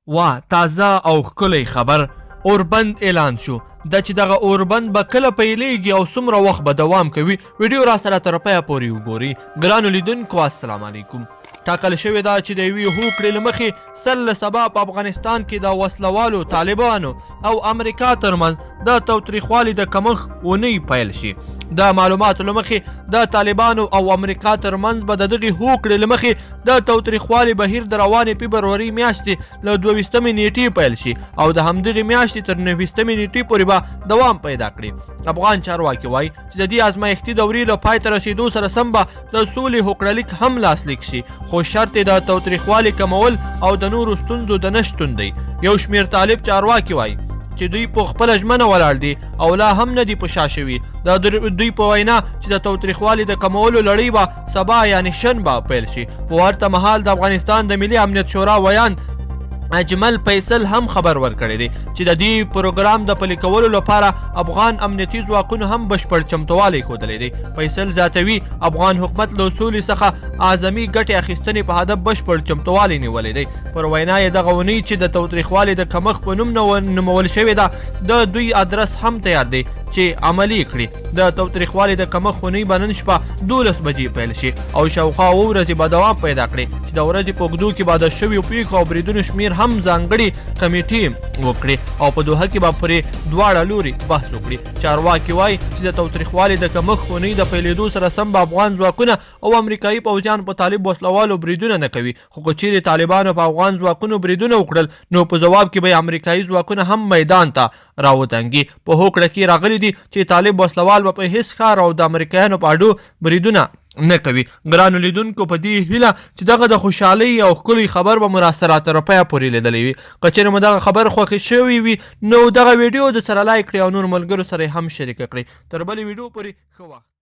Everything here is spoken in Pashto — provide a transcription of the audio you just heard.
واه تازه او ښکلی خبر، اوربند اعلان شو. دا چې دغه اوربند به کله پیلیږي او څومره وخت به دوام کوي، ویډیو را سره تر پایه پورې وګورئ. ګرانو لیدونکو السلام علیکم. ټاکل شوې ده چې د یوې هوکړې له مخې سر له سبا په افغانستان کې د وسلوالو طالبانو او امریکا ترمنځ د تاوتریخوالي د کمښت اونۍ پیل شي. د معلوماتو له مخې د طالبانو او امریکا ترمنځ به د دغې هوکړې له مخې د تاوتریخوالي بهیر د روانې فبرورۍ میاشتې له 22مې نیټې پیل شي او د همدغې میاشتې تر 29مې نیټې پورې به دوام پیدا کړي. افغان چارواکي وایي چې د دې ازمایښتي دورې له پای ته رسېدو سره سم به د سولې هوکړه لیک هم لاسلیک شي، خو شرط یې د تاوتریخوالي کمول او د نورو ستونزو د نه شتون دی. یو شمېر طالب چارواکي وایي چې دوی په خپله ژمنه ولاړ دي او لا هم نه دي په شا شوي. د دوی په وینا چې د تاوتریخوالي د کمولو لړۍ به سبا یعنې شنبه پیل شي. په ورته مهال د افغانستان د ملي امنیت شورا ویاند اجمل فیصل هم خبر ورکړی دی چې د دې پروګرام د پلي کولو لپاره افغان امنیتي ځواکونو هم بشپړ چمتووالی ښودلی دی. فیصل زیاتوي، افغان حکومت له سولې څخه اعظمي ګټې اخیستنې په هدف بشپړ چمتووالی نیولی دی. پر وینا یې دغه اونۍ چې د تاوتریخوالي د کمښت په نوم نومول شوې ده، د دوی ادرس هم تیار دی چې عملي کړي. د تاوتریخوالي د کمښت اونۍ به نن شپه 12 بجې پیل شي او شاوخوا 7 ورځې به دوام پیدا کړي چې د ورځې په اوږدو کې به د شویو پیښو او بریدونو شمیر هم ځانګړې کمیټې وکړي او په دوحه کې به پرې دواړه لوري بحث وکړي. چارواکي وایي چې د تاوتریخوالي د کمښت اونۍ د پیلېدو سره سم به افغان ځواکونه او امریکایي پوځیان په طالب وسلوالو بریدونه نه کوي، خو که چیرې طالبانو په افغان ځواکونو بریدونه وکړل نو په ځواب کې به یې امریکایي ځواکونه هم میدان ته راودانګي. په هوکړه کې راغلي دي چې طالب وسلوال به په هیڅ ښار او د امریکایانو په اډو بریدونه نه کوي. ګرانو لیدونکو، په دې هیله چې دغه د خوشحالۍ او ښکلی خبر به مو راسره تر پایه پورې لیدلی وي. که چېرې مو دغه خبر خوښ شوی وي نو دغه ویډیو د سره لایک کړئ او نور ملګرو سره هم شریکه کړئ. تر بلې ویډیو پورې ښه وخت.